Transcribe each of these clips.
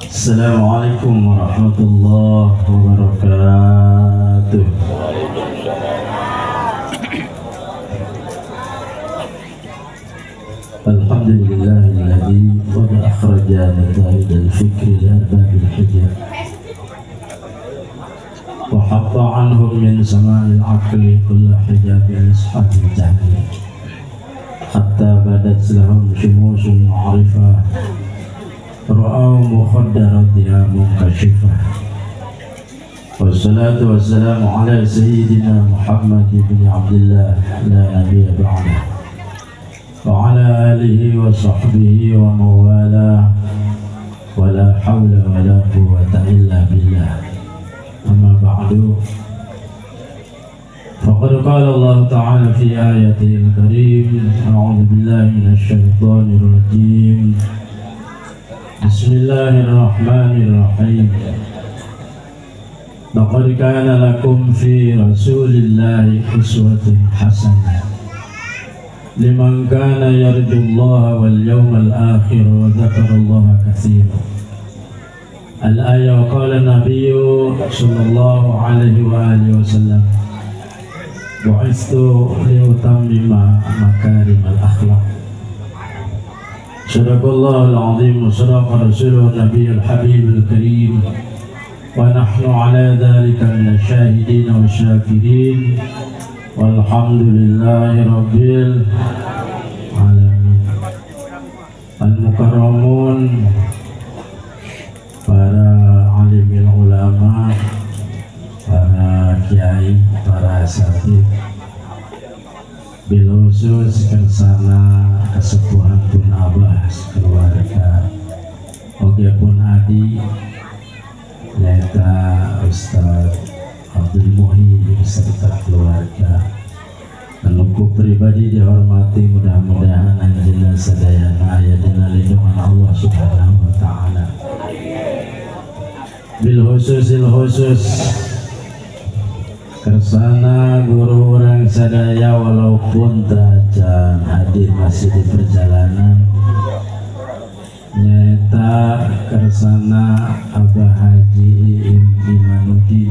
Assalamualaikum warahmatullahi wabarakatuh. Alhamdulillahilladzi qad akhraja nata'ij al-fikri li arbabil hijab wa hatta anhum min sama'il aqli kull hijabin ashabil jahil hatta badat lahum syumusun ma'rifah ra'aw mukhaddaratiha munkashifah. Wassalatu wassalamu ala sayyidina Muhammad ibn Abdillah la nabiyya ba'dah wa ala alihi wa sahbihi wa mawalah wa la hawla wa la quwwata illa billah. Amma ba'du. Faqad qala Allah ta'ala fi ayatihi al-karim, a'udzu billahi minasy syaithanir rajim. Bismillahirrahmanirrahim. Laqad kana lakum fi rasulillahi uswatun hasanah liman kana yarjullaha wal yawmal akhir wa dzakarallaha katsiran. Al-ayah. Wa qala nabiyyu sallallahu alaihi wa alihi wasallam, bu'istu liutammima makarimal akhlaq. Sadaqallahul azim wa sadaqa rasuluhu nabiyul habibul karim wa nahnu ala dhalika minasyahidin wa syakirin walhamdulillahi rabbil alamin. Al-mukarramun, para alimil ulama, para kiai, para asatid, bil khusus kersana kesepuhan pun abah keluarga, oge pun adi nyaeta Ustaz Abdul Muhyi beserta keluarga. Anu ku pribadi dihormati, mudah-mudahan anjeunna sadayana aya dina lindungan Allah Subhanahu wa taala. Bil khususil khusus kersana guru orang sadaya walaupun tacan hadir masih di perjalanan, nyaeta kersana Abah Haji Iim Imanudi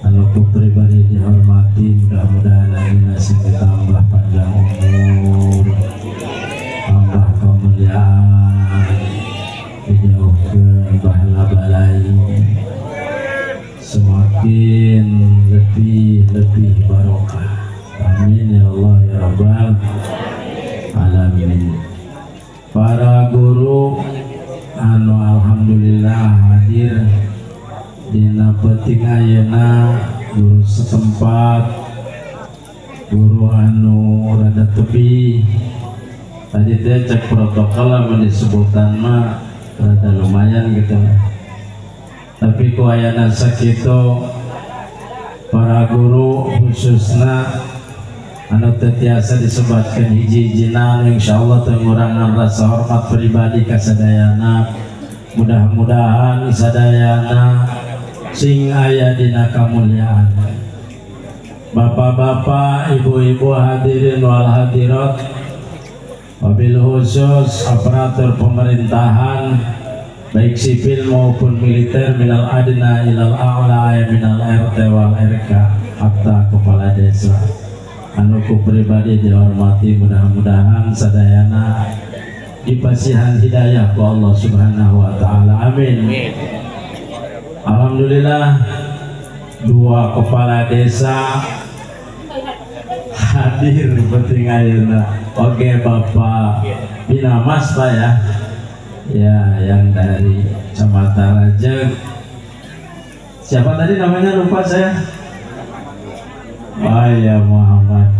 anu ku pribadi dihormati, mudah-mudahan ayeuna sing ditambah panjang umur, tambah kemuliaan, dijauhkeun bahala balai, semakin lebih barokah. Amin ya Allah ya Rabbal alamin. Para guru anu alhamdulillah hadir dina peuting ayeuna, guru setempat, guru anu rada tepi. Tadi teh cek protokol lamun disebutan mah rada lumayan gitu. Tapi ku ayana sakitu para guru khususna anu teu tiasa disebatkeun hiji-hijina, insyaallah teu ngurangan rasa hormat pribadi ka sadayana. Mudah-mudahan sadayana sing aya dina kamulyaan. Bapak-bapak, ibu-ibu hadirin wal hadirat, wabil khusus aparatur pemerintahan baik sipil maupun militer, minal adna ilal a'la, minal RT wal RK hatta kepala desa anu ku pribadi dihormati, mudah-mudahan sadayana dipasihan hidayah ku Allah Subhanahu wa taala. Amin. Alhamdulillah dua kepala desa hadir penting ayeuna. Oke, Bapak Binamas Pak ya. Ya, yang dari Kecamatan Rajeg. Siapa tadi namanya, lupa saya. Oh ya, Muhammad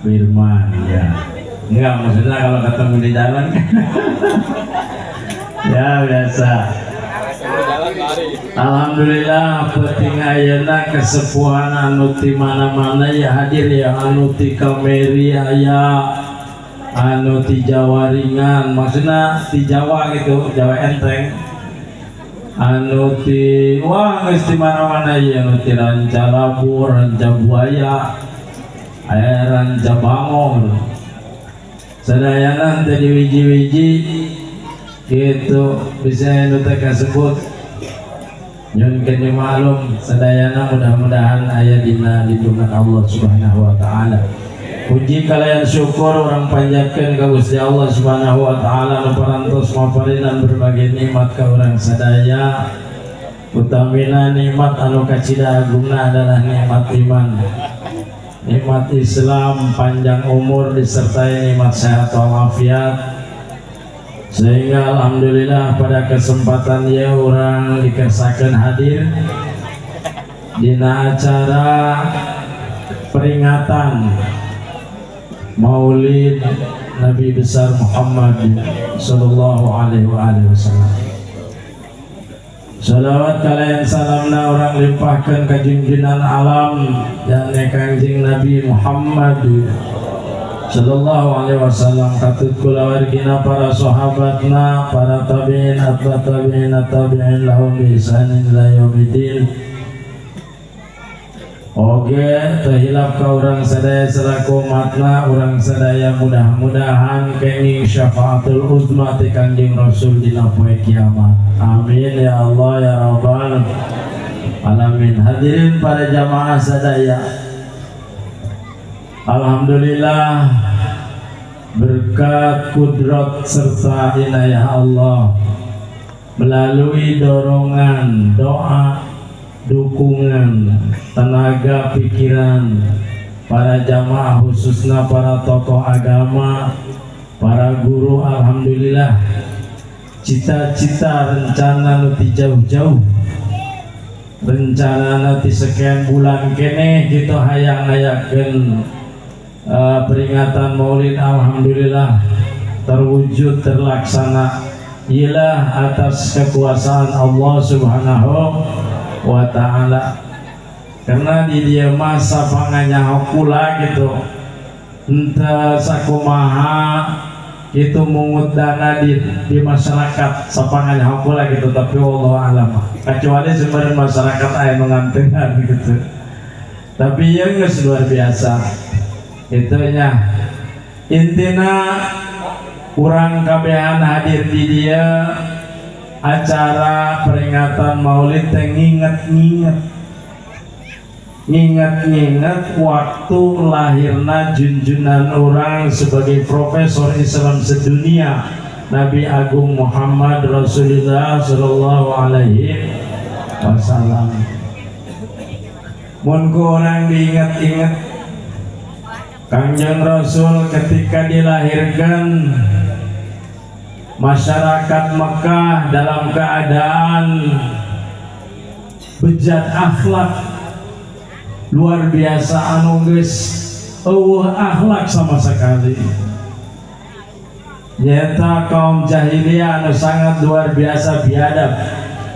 Firman ya. Enggak, maksudnya kalau ketemu di jalan kan. Ya biasa. Alhamdulillah penting ayeuna kesepuhan anu ti mana-mana ya hadir ya, anu ti Kameri aya, anu ti Jawa ringan, maksudnya ti Jawa gitu, Jawa enteng, anu ti wah geus ti mana-mana ya, anu ti Ranca Labu, Ranca Buaya, aya Ranca Bangong. Sadayana teh di wiji-wiji Gitu bisa nu teh kasebut. Nyunkeun maklum sadayana mudah-mudahan aya dina lindungan Allah Subhanahu wa taala. Puji kalian syukur orang panjatkeun ka Gusti Allah Subhanahu wa taala nu parantos maparinan berbagai nikmat ka urang sadaya. Utamina nikmat anu kacida agungna adalah nikmat iman, nikmat Islam, panjang umur disertai nikmat sehat walafiat, sehingga alhamdulillah pada kesempatan ieu urang dikersakeun hadir dina acara peringatan Maulid Nabi besar Muhammad sallallahu alaihi wasallam. Salawat kalian salamna orang limpahkan ke junjungan alam dan Kangjeng Nabi Muhammad sallallahu alaihi wasallam katut kulawargina para sahabatna, para tabi'in, atba tabi'in, tabi'in lahum bi ihsanin ila yaumiddin. Oge terhilap ka urang sadaya selaku umatna, urang sadaya mudah-mudahan kenging syafaatul uzma ti Kangjeng Rasul dina poe kiamat. Amin ya Allah ya Rabbal alamin. Hadirin para jamaah sadaya, alhamdulillah berkat kudrat serta inayah Allah melalui dorongan doa, dukungan, tenaga, pikiran para jamaah khususnya para tokoh agama, para guru, alhamdulillah cita-cita rencana nanti jauh-jauh, rencana nanti sekian bulan kene gitu hayang ngayakeun peringatan Maulid, alhamdulillah terwujud, terlaksana ialah atas kekuasaan Allah Subhanahu wa ta'ala. Karena di dia masa panganyaho kula gitu entah sakumaha itu mungut dana di masyarakat sapanganyaho kula gitu, tapi wallahu alam kecuali sumber masyarakat aya nu ngantengan gitu, tapi yang geus luar biasa itunya. Intina urang kabehan hadir di dia acara peringatan Maulid teh nginget-nginget waktu lahirna junjunan orang sebagai profesor Islam sedunia Nabi Agung Muhammad Rasulullah sallallahu alaihi wasallam. Mun ku urang diinget-inget Kangjeng Rasul ketika dilahirkan masyarakat Mekah dalam keadaan bejat akhlak luar biasa, anu geus eueuh akhlak sama sekali. Nyata kaum jahiliyah anu sangat luar biasa biadab.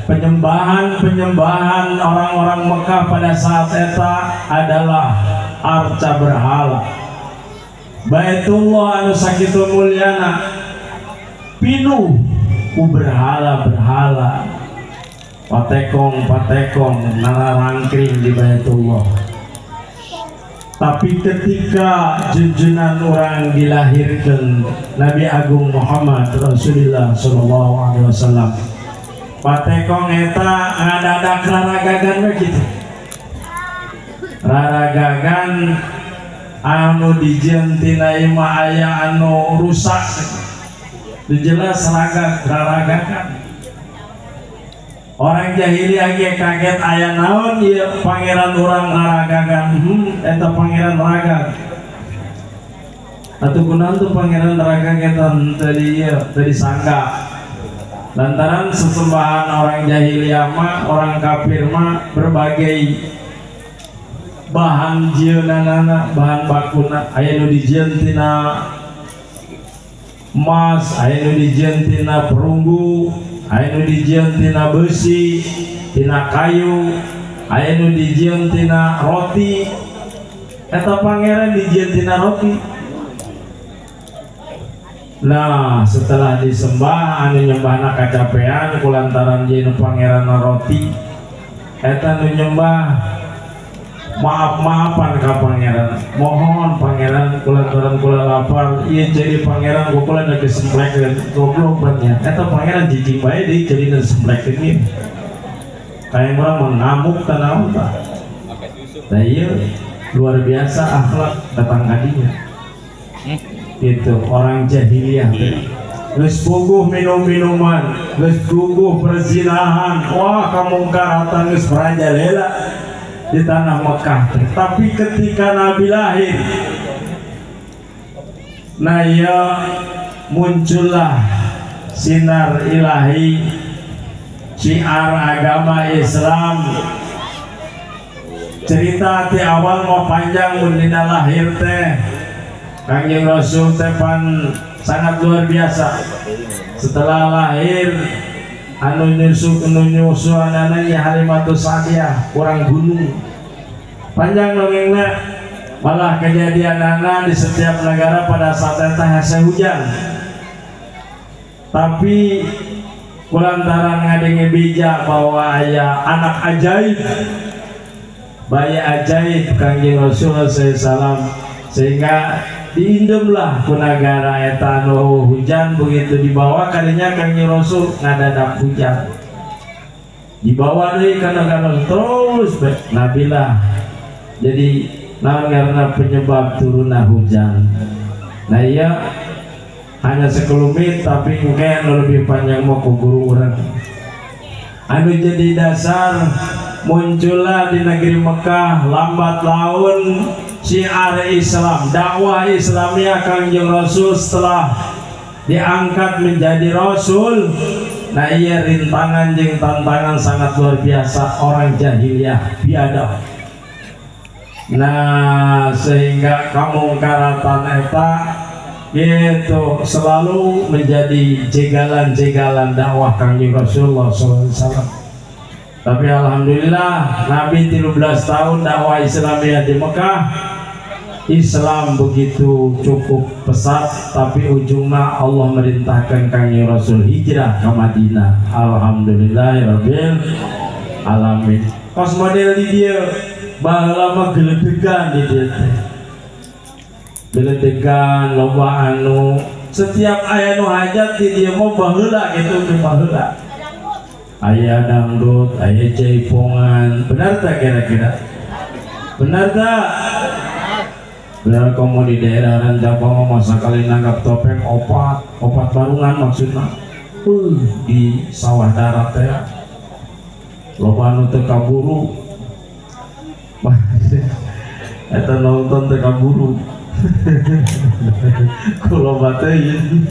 Penyembahan-penyembahan orang-orang Mekah pada saat eta adalah arca berhala. Baitullah anu sakitu mulyana pinuh ku berhala-berhala, patekong-patekong nararangkring di Baitullah. Tapi ketika junjunan orang dilahirkan Nabi Agung Muhammad Rasulullah sallallahu alaihi wasallam, patekong eta ngadadak raragagan we kitu. Raragagan anu dijieun tina imah aya anu rusak, dijelas raragagan. Orang jahiliyah ge kaget aya naon ieu pangeran urang raragagan. Eta pangeran ragag. Atuh kunaon tuh pangeran ragag eta teu ieu teu disangka. Lantaran sesembahan orang jahiliyah mah, orang kafir mah berbagai bahan jieunanana, bahan bakuna, aya nu dijieun tina emas, aya nu dijieun tina perunggu, aya nu dijieun tina besi, tina kayu, aya nu dijieun tina roti. Eta pangeran dijieun tina roti. Nah, setelah disembah anu nyembahna kacapean kulantaran jeung pangeran roti. Eta nu nyembah Maaf-maafan ka pangeran. Mohon pangeran kulantaran kula lapar, ieu jadi pangeran ku kula da disemplekeun. Goblok banget. Eta pangeran jijik bae deui jadi disemplekeun ieu. Kayak urang mah ngamuk tah naon tah. Tah ieu luar biasa akhlak datang kadinya. Gitu, orang jahiliyah. Geus puguh minum-minuman, geus puguh perzinahan, wah kamungkaratan geus merajalela di tanah Mekah. Tapi ketika Nabi lahir, nah ya muncullah sinar ilahi, syiar agama Islam. Cerita ti awal mau panjang mun dina lahir teh Kangjeng Rasul teh pan sangat luar biasa. Setelah lahir anu nyusu anana nya Halimatus Sa'diyah kurang gunung. Panjang dongengna, malah kejadianana di setiap negara pada saat eta hese hujan. Tapi kulantaran ngadenge bija bahwa aya anak ajaib, bayi ajaib Kangjeng Rasul SAW, sehingga diindemlah ku nagara eta anu hujan. Begitu dibawa kadinya Kangjeng Rasul ngadadak hujan, dibawa deui kana terus Nabilah jadi naon karena penyebab turunna hujan. Nah iya hanya sekelumit tapi mungkin lebih panjang mau ku guru urang. Anu jadi dasar muncullah di negeri Mekah lambat laun syiar Islam, dakwah Islamiyah Kangjeng Rasul setelah diangkat menjadi Rasul. Nah iya rintangan jeung tantangan sangat luar biasa orang jahiliyah biadab. Nah sehingga kamungkaratan eta gitu selalu menjadi jegalan-jegalan dakwah Kangjeng Rasulullah SAW. Tapi alhamdulillah Nabi 13 tahun dakwah Islamiyah di Mekah, Islam begitu cukup pesat, tapi ujungnya Allah merintahkan Kangjeng Rasul hijrah ke Madinah. Alhamdulillahirabbil alamin. Kos model di dia baheula mah geledegan di dia teh. Geledegan loba anu setiap aya nu hajat di dia mah baheula gitu ke baheula. Aya dangdut, aya jaipongan, benar tak kira-kira? Benar tak? Benar kamu di daerah Rancabango masa kali nanggap topeng opat, opat barungan maksudnya. Di sawah darat ya. Loba anu teu kaburu. Eta nonton teu kaburu. Ku loba teuing.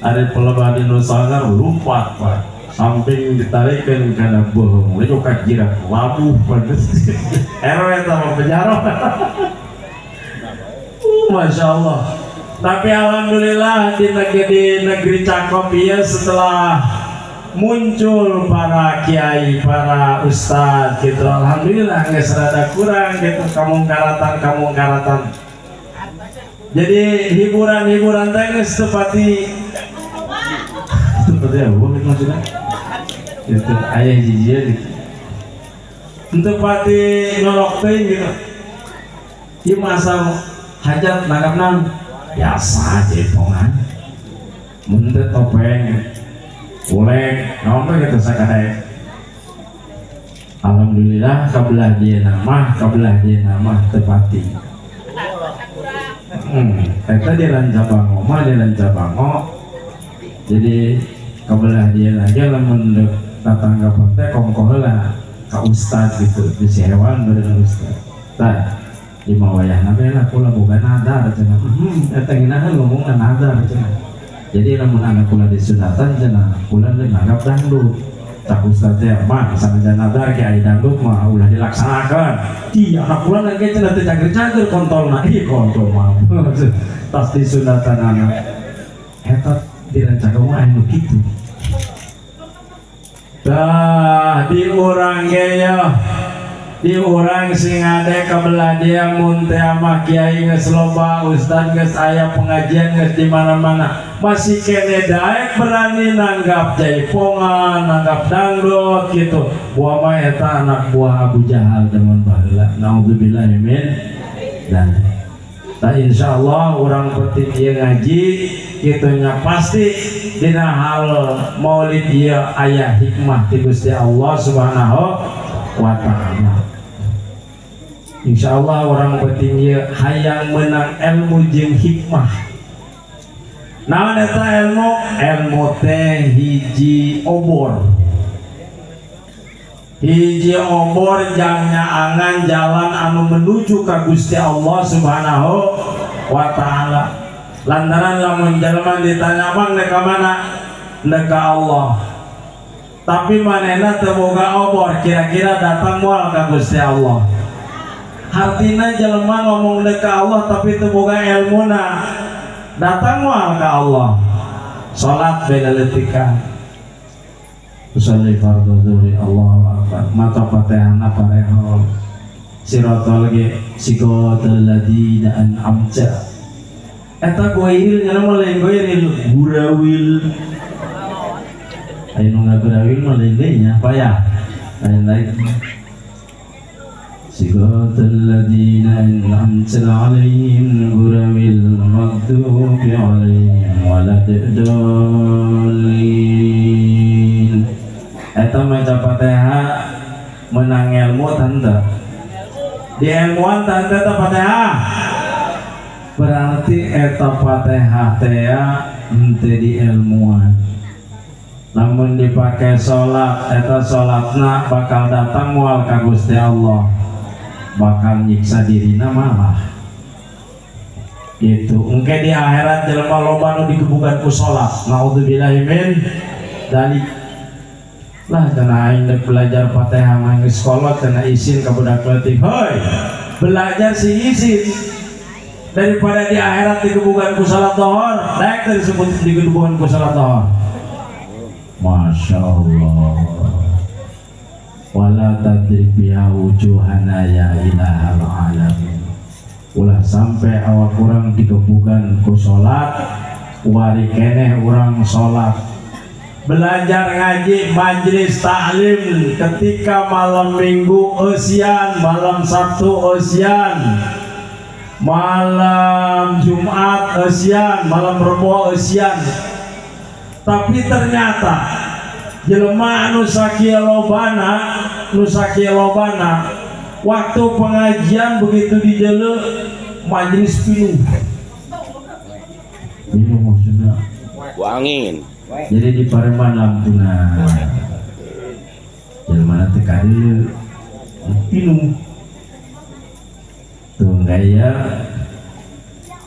Ari pelebah di nu sangar lumpat Pak. Samping ditarikeun kana bohong, itu kajiran labuh pedes. RW sama penjara. Masya Allah. Tapi alhamdulillah di negeri Cakop ya setelah muncul para kiai, para ustadz gitu, alhamdulillah nggak serada kurang gitu kamungkaratan. Jadi hiburan-hiburan teh seperti apa maksudnya? Itu ayah jijik gitu. Untuk pati nyolok teh gitu. Ieu masa hajat nanggapna biasa jaipongan. Mun teh topeng ulek naon teh kitu sakadaek. Alhamdulillah kabelah dia nama teu pati. Eta di Rancabango mah di Rancabango. Jadi kabelah dia lagi lamun tatanggapan teh kongkoh heula ka ustad gitu bisi hewan beureun ustad. Tah di mawayahna we lah kula boga nadar cenah. Eta ngeunaheun ngomongna nadar cenah. Jadi lamun anak kula disunatan cenah kula deui nanggap dangdut. Cak ustad teh mah sanajan nadar ge aya dangdut mah ulah dilaksanakeun. Ih anak kula ge cenah teu cager-cager kontolna. Ih kontol mah. Tas disunatan anak. Eta di Rancabango aya nu kitu. Tah di urang ge ya Di urang sing ade kabelah dia mun teh mah kiai geus loba, ustad geus aya, pengajian geus di mana-mana. Masih kene daek berani nanggap jaipongan, nanggap dangdut gitu. Buah mah eta anak buah Abu Jahal zaman baheula. Naudzubillah min dzalik. Tah insyaallah urang penting ieu ngaji kitunya pasti dina hal maulid ieu aya hikmah ti Gusti Allah Subhanahu wa ta'ala. Insyaallah orang penting ieu hayang menang ilmu jeung hikmah. Naon eta ilmu? Ilmu teh hiji obor. Hiji obor jang nyaangan jalan anu menuju ka Gusti Allah Subhanahu wa ta'ala. Lantaran lamun jelema ditanya bang nek ka mana? Nek ka Allah. Tapi manehna teu boga obor, kira-kira datang moal ka Gusti Allah. Hartina jelema ngomong nek ka Allah tapi teu boga elmuna, datang moal ka Allah. Salat beda leutikan. Usolli fardhu dhuhri Allahu akbar. Maca Fatihahna parehol. Siratal ge siratal ladzina an'amta. Eta goiril nya mah lain goiril, gurawil. Ayo nu ngagurawil mah lain deui nya, payah. Lain lain. Siratal ladzina an'amta 'alaihim ghurawil maghdubi 'alaihim waladdallin. Eta maca Fatihah menang ilmu tante. Di ilmuan tante eta Fatihah. Berarti eta Fatihah teh henteu di ilmuan. Namun dipakai salat, eta salatna bakal datang moal ka Gusti Allah. Bakal nyiksa dirina malah. Gitu. Engke di akhirat jelema loba nu digebukan ku salat. Naudzubillahi min dzalik. Lah cenah aing dek belajar Fatihah mah geus kolot cenah isin ka budak leutik. Hoi, belajar si isin. Daripada di akhirat digebukan ku salat dohor, daek teh disebut digebukan ku salat dohor. Masya Allah. Wala tadrib biha wujuhana ya ilahal alamin. Ulah sampai awak urang digebukan ku salat, wari keneh urang salat. Belajar ngaji majelis taklim ketika malam Minggu eusian, malam Sabtu eusian, malam Jumat eusian, malam Rebo eusian. Tapi ternyata jelema anu sakieu lobana waktu pengajian begitu dijele majelis pinuh. Pinuh maksudnya angin. Jadi di pareman lampuna. Jelema teh kadieu pinuh. Tuh gaya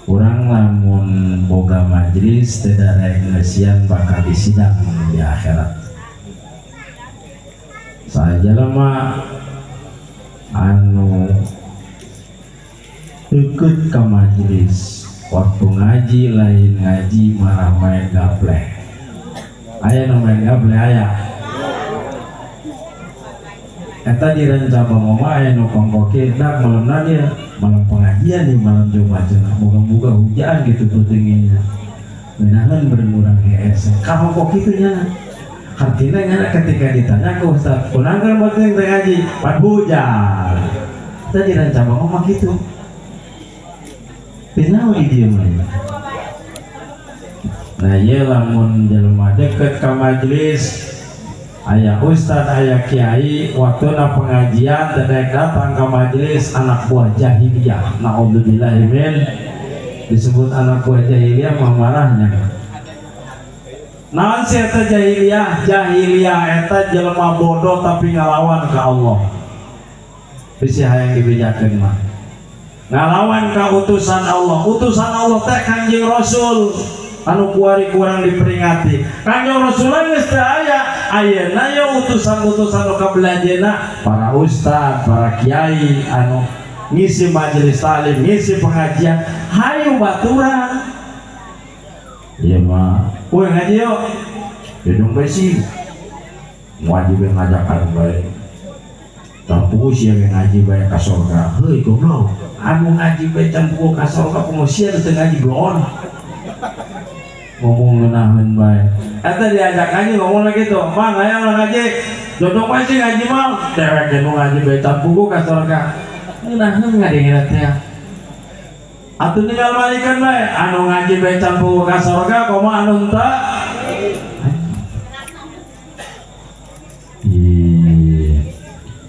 urang lamun boga majelis teu darek ngeusian bakal disidang di akhirat. Saha jelema anu deukeut ka majelis, waktu ngaji lain ngaji marah main gapleh. Aya nu main gapleh aya. Eta di Rancabang mah aya nu kongkoke dak malamna dia, malam pengajian nih malam Jumat cenah moga-moga hujan gitu peutingnya. Meunangan bermurang hees. Kongkok kitu nya. Artinya nya ketika ditanya ke ustaz, kunaon penting teh ngaji? Pan hujan. Eta di Rancabang mah kitu. Teu di dieu mah. Nah ieu lamun jelema deket ka majelis aya ustad aya kiai waktuna pengajian teu datang ka majelis anak buah jahiliyah. Naudzubillahi min disebut anak buah jahiliyah mah marahnya. Naon sih eta jahiliyah? Jahiliyah eta jelema bodoh tapi ngalawan ka Allah. Bisi hayang dibejakeun mah. Ngalawan ka utusan Allah. Utusan Allah teh Kanjeng Rasul. Anu kuari kurang diperingati. Kanjeng Rasulullah geus teu aya, ayeuna ye utusan-utusan nu kabelajena para ustad, para kiai anu ngisi majelis taklim, ngisi pengajian, hayu baturan. Ieu mah, we ngaji yuk. Gedung besi. Wajib ngajakan bae. Tampuh sia ngaji bae ka sorga. Heuy goblok. Anu ngaji bae campuh ka sorga komo sia teu ngaji blon. Ngomong ngeunaheun bae. Eta diajak ngaji ngomong lagi tuh, "Mang, hayang lah ngaji." Jodoh bae sih ngaji mah. Dewek ge nu ngaji bae campuh ka sorga. Ngeunaheun ngadengena teh. Atuh tinggal balikan bae, anu ngaji bae campuh ka sorga komo anu henteu.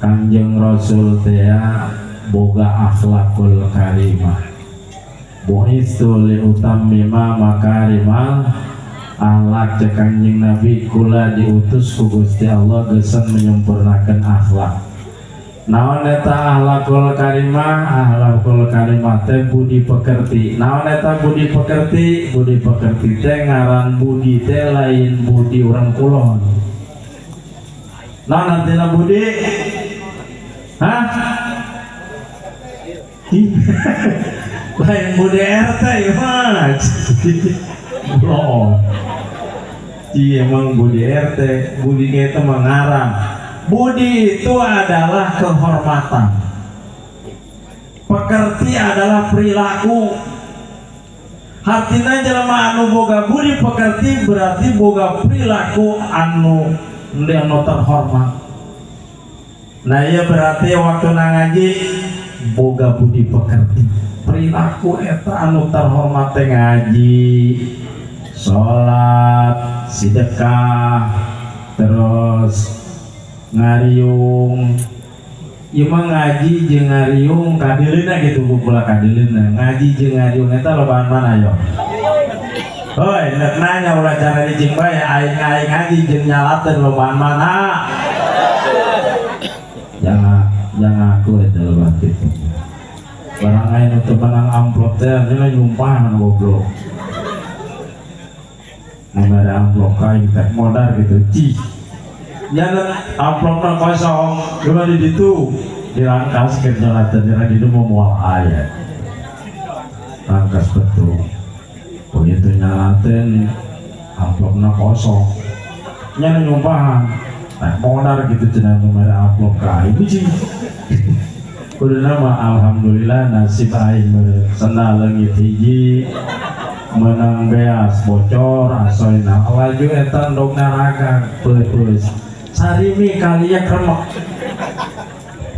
Kanjeng Rasul teh boga akhlakul karimah. Bu'istu li utammima makarimal akhlak cek Kanjeng Nabi kula diutus ku Gusti Allah geusan menyempurnakan akhlak. Naon eta akhlakul karimah? Akhlakul karimah teh budi pekerti. Naon eta budi pekerti? Budi pekerti teh ngaran budi teh lain budi urang kulon. Naon artina budi? Hah? Lain budi RT mah. Belum. Iya emang budi RT, budi itu mengarang. Budi itu adalah kehormatan. Pekerti adalah perilaku. Artinya jelema anu boga budi pekerti berarti boga perilaku anu terhormat. Nah iya berarti waktu ngaji boga budi pekerti perilaku eta anu terhormat ngaji, sholat, sedekah, terus ngariung. Ieu mah ngaji jeung ngariung kadileuna gitu kukula kadileuna. Ngaji jeung ngariung eta lobaan mana yo? Hoi, nek nanya ulah cara dicing bae aing aing ngaji jeung nyalateun lobaan mana? Jangan aku itu loba gitu. Barang aing teu menang amplop teh nya nyumpahan goblok. Mun ada amplop kain teh modar gitu. Cih. Nya amplopna kosong, cuma di ditu dirangkas ke nyalateun nya di ditu mau moal aya. Rangkas betul. Begitu nyalateun amplopna kosong. Nya nyumpahan. Nah, modar gitu cenah nu mere amplop ka aing sih. Kudu mah alhamdulillah nasib aing sendal leungit hiji menang beas bocor asoyna laju eta ndog naragang peupeus sarimi kaliya kremek.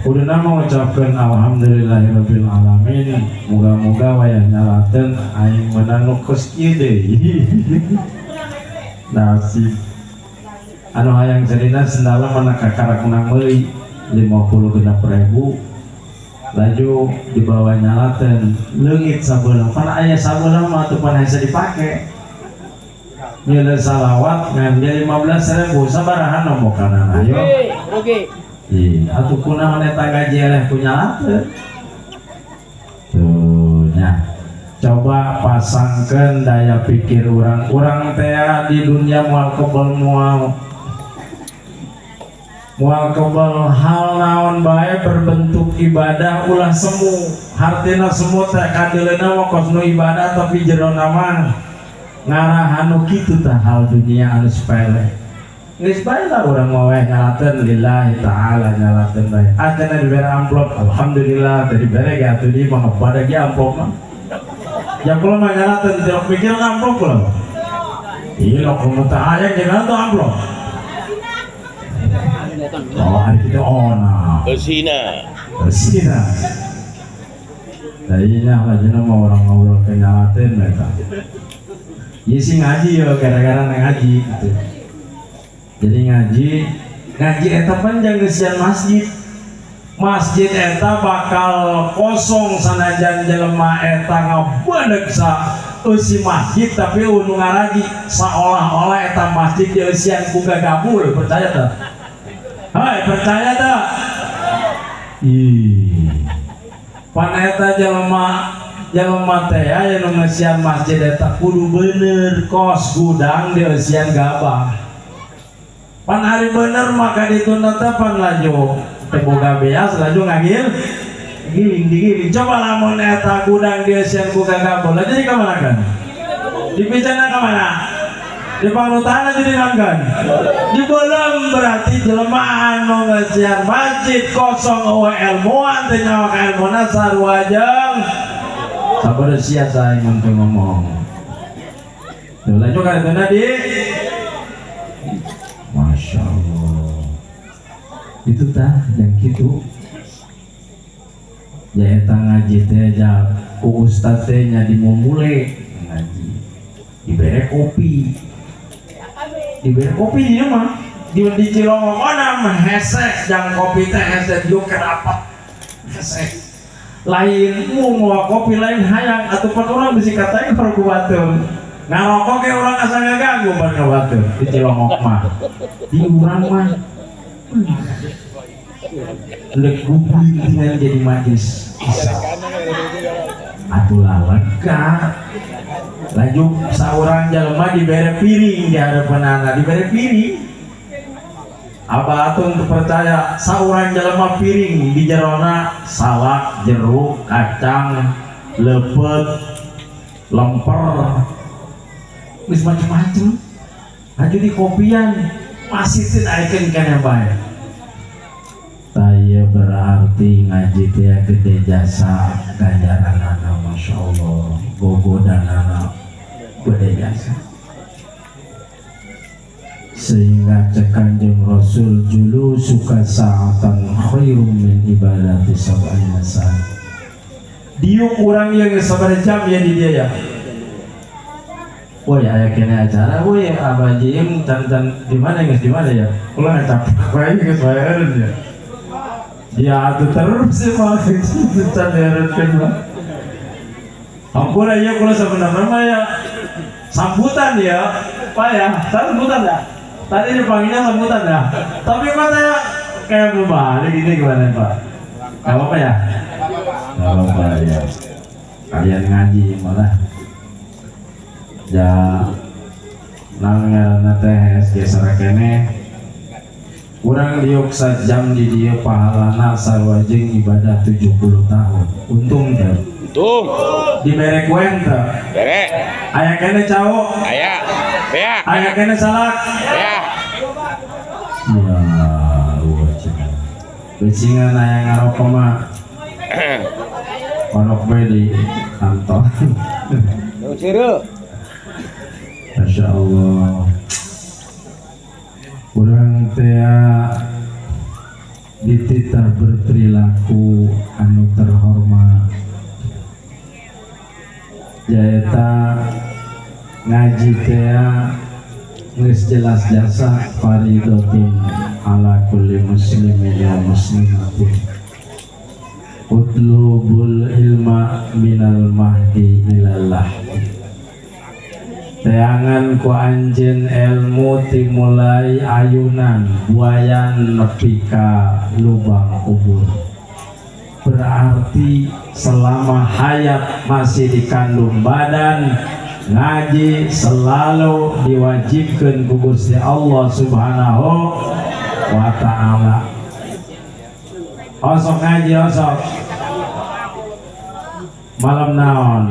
Kudu mah ngucapkeun alhamdulillahirabbil alamin muga-muga wayah nyalateun aing menang nu kos kieu deui. Nasib anu hayang cerina sendala mana kakarak menang meuli 56.000 laju dibawa nyalaten leungit sabeula pan aya sabeula mah atuh pan hese dipake nyeule salawat ngan 15.000 sabaraha nombokanan ayo rugi ih atuh kunaon eta gaji eleh ku nyalaten tuh nya. Coba pasangkeun daya pikir urang-urang teh di dunia moal kebel moal kebel hal naon bae berbentuk ibadah ulah semu. Hartina semu teh kadeuleuna mah kos nu ibadah tapi jerona mah ngarah anu kitu tah hal dunia anu sepele. Geus bae lah urang mah we nyalateun lillahi taala nyalateun bae. Acan dibere amplop alhamdulillah teh dibere ge atuh di mah pada ge amplop mah. Ya kula mah nyalateun tidak mikir amplop kula. Iya kulo teh hayang jangan tuh amplop. Oh, hari kita ona. Bersina. Bersina. Tadinya lajena mau orang ngobrol ke nyalatin mereka. Iya sih ngaji yo gara-gara ngaji gitu. Jadi ngaji eta panjang ngeusian masjid. Masjid eta bakal kosong sanajan jelema eta ngabeudeg sa eusi masjid tapi unu ngaraji seolah-olah eta masjid dieusian ku gagabul, percaya teu? Hai, percaya teu? Ih. Pan eta jelema teh aya nu ngeusian masjid eta kudu bener kos gudang dieusian gabah. Pan hari bener maka ditunda teh pan laju teu boga beas laju ngagil giling digiling. Coba lamun eta gudang dieusian ku gagabul, jadi ka mana kan? Dipicana ka mana? Di pangrutana jadi nanggan. Di belum berarti jelema anu ngeusian masjid kosong eueuh ilmuan teh nyawa ka ilmuna sarua jeung sabodo sia sae mun teu ngomong. Tuh lanjut ka dituna di Masya Allah. Itu tah yang kitu. Ya eta ngaji teh ja ku ustaz teh nya dimumule ngaji. Dibere kopi. Dibere kopi dia mah. Di Cilongok mah hesek jang kopi teh hesek diuk rapat. Hesek. Lain mu mawa kopi lain hayang atuh pan urang bisi kataeun ku batur. Ngarokok ge urang asa ngaganggu pan ka batur di Cilongok mah. Di urang mah lek gugulingan jadi majlis. Atuh lega. Lanjut saurang jelema dibere piring di harapanana, dibere piring. Abah atun teu percaya saurang jelema piring di jerona salak, jeruk, kacang, lepet, lemper, geus macem-macem. Lanjut di kopian masih teu ayekeun keneh bae. Taya berarti ngaji teh gede jasa ganjaranana Masya Allah, gogodanana gede jasa. Sehingga cek Kanjeng Rasul julu suka saatan khairum min ibadati sab'ina sana. Diuk urang ieu geus sabaraha jam ya di dia ya. Woi aya kene acara woi Abah Jim can di mana geus di mana ya? Ulah ngacap wae geus bayareun ya. Ya atuh terus sih mah can dieureutkeun mah. Ampura ieu kula sabenerna mah ya sambutan ya, Pak ya, sambutan ya. Tadi dipanggilnya sambutan ya. Tapi kok saya kayak belum balik ini gimana Pak? Gak apa-apa ya? Gak apa-apa ya. Kalian ngaji malah. Ya nang ngaranna teh geser keneh. Urang diuk sajam di dieu pahalana sarua jeung ibadah 70 tahun. Untung teh. Untung. Dibere kue teh. Bere. Aya keneh cau. Aya. Bea. Aya keneh salak. Bea. Ya, luar biasa. Becingan aya ngarokok mah. Orok bae di kantor. Masya Allah. Urang teh dititah berperilaku anu terhormat. Jaeta ngaji teh geus jelas jasa faridatun ala kulli muslimin wa muslimatin. Utlubul ilma minal mahdi ilallah. Teangan ku anjeun ilmu timulai ayunan buayan nepi ka lubang kubur. Berarti selama hayat masih dikandung badan, ngaji selalu diwajibkan ku Gusti Allah Subhanahu wa ta'ala. Osok ngaji osok. Malam naon?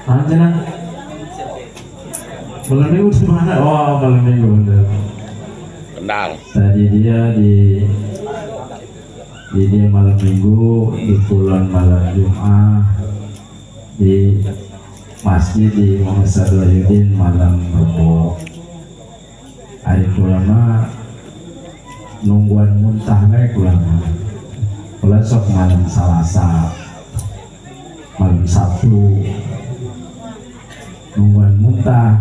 Anjena. Malam minggu di mana? Oh, malam minggu bener. Kendal. Tadi dia di dia malam minggu, di Kulon malam Jumat, di masjid di Muhammad Sadwahyudin malam Rebo. Hari kula mah nungguan muntah bae kula mah. Kula sok malam Salasa, malam Sabtu nungguan muntah.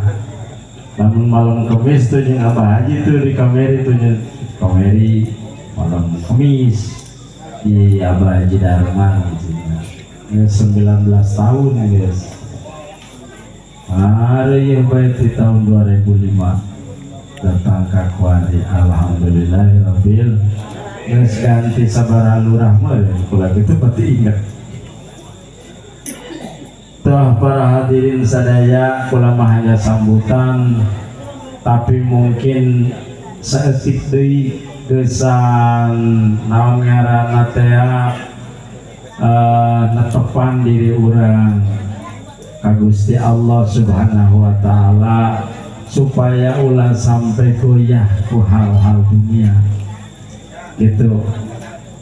Lamun malam Kamis tuh jeung Abah Haji tuh di Kameri tuh jeung Kameri malam Kamis di Abah Haji Darman gitu. Ya, 19 tahun guys. Hari yang baik di tahun 2005 datang ke Kuari, alhamdulillahirabbil. Geus ganti sabaraha lurah mah kula kitu pasti ingat. Tuh para hadirin sadaya, kula mah hanya sambutan tapi mungkin saeutik deui gesan naon ngaranna teh netepan diri urang. ka Gusti Allah Subhanahu wa taala supaya ulah sampai goyah ku hal-hal dunia gitu.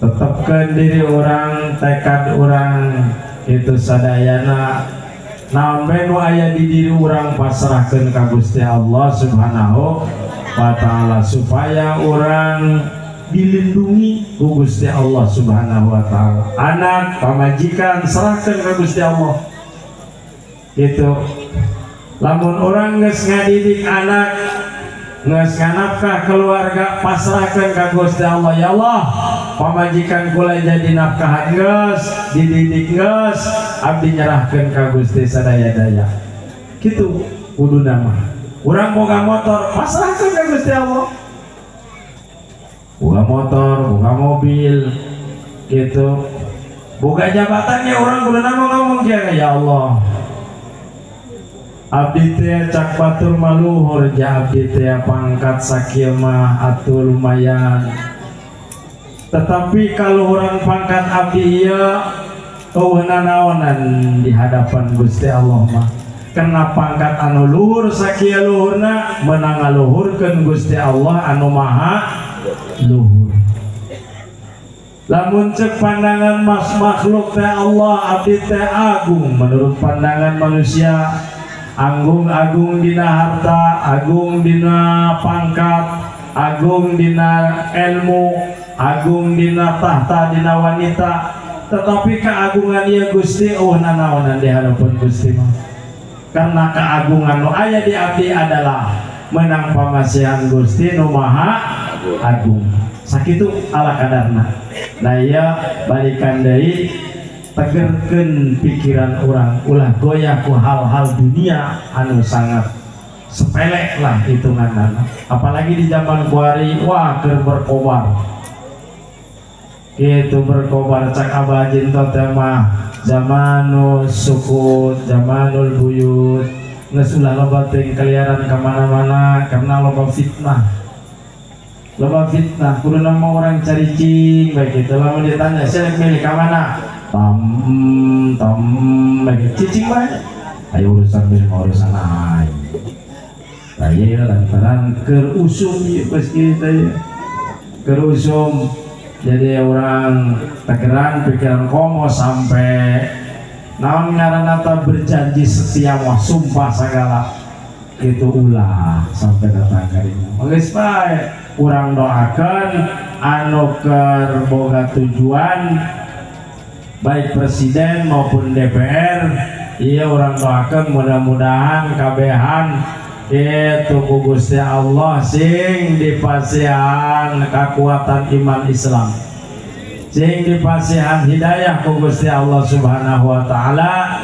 Tetapkan diri orang, tekad orang itu sadayana naon bae nu aya di diri urang pasrahkeun ka Gusti Allah Subhanahu wa taala supaya orang dilindungi ku Gusti Allah Subhanahu wa taala. Anak, pamajikan serahkeun ka Gusti Allah. Gitu. Lamun orang geus ngadidik anak, geus nganafkah keluarga, pasrahkeun ka Gusti Allah. Ya Allah, pamajikan kula jadi nafkahan geus, dididik geus, abdi nyerahkeun ka Gusti sadaya-daya. Kitu kuduna mah. Urang boga motor, pasrahkeun ka Gusti Allah. Boga motor, boga mobil, gitu. Boga jabatannya orang kuduna mah ngomong kieu, ya Allah, abdi teh cak batur maluhur ja abdi teh pangkat sakieu mah atuh lumayan. Tetapi kaluhuran pangkat abdi ieu eueuh nanaonan di hadapan Gusti Allah mah. Karena pangkat anu luhur sakieu luhurna meunang ngaluhurkeun Gusti Allah anu maha luhur. Lamun cek pandangan mas makhluk teh Allah abdi teh agung menurut pandangan manusia. Agung-agung dina harta, agung dina pangkat, agung dina ilmu, agung dina tahta, dina wanita. Tetapi keagungan ieu Gusti eueuh nanaonan di hadapan Gusti mah. Karena keagungan nu aya di abdi adalah menang pamasihan Gusti nu maha agung. Sakitu ala kadarna. Nah ieu balikan deui tegerkeun pikiran orang, ulah goyah ku hal-hal dunia anu sangat sepele lah hitunganna. Apalagi di zaman kuari, wah keur berkobar. Gitu berkobar cak Abah Jinto teh mah zamanul sukut, zamanul buyut. Geus ulah loba teuing keliaran ka mana-mana karena loba fitnah. Loba fitnah, kuduna mah orang caricing bae kitu. Lamun ditanya, "Sia milih ka mana?" Tam tam lagi cicing bae. Ayo urusan milih urusan aing. Tah ieu lantaran keur usum ieu geus kieu teh. Keur usum jadi orang tegeran pikiran komo sampai naon ngaranna teh berjanji setia wah sumpah segala itu ulah sampai datang karinya. Geus bae urang doakeun anu keur boga tujuan baik presiden maupun DPR, iya orang doakan mudah-mudahan kabehan itu ku Gusti Allah sing dipasihan kekuatan iman Islam, sing dipasihan hidayah ku Gusti Allah Subhanahu wa taala,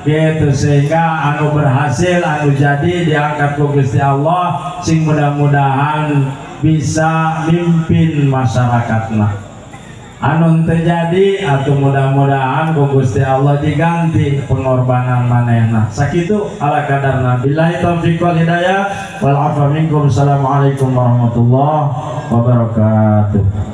gitu sehingga anu berhasil anu jadi diangkat ku Gusti Allah sing mudah-mudahan bisa mimpin masyarakatna. Anu terjadi atau mudah-mudahan ku Gusti Allah diganti pengorbanan manehna. Sakitu ala kadarna. Billahi taufiq wal hidayah wal afwa minkum. Assalamualaikum warahmatullahi wabarakatuh.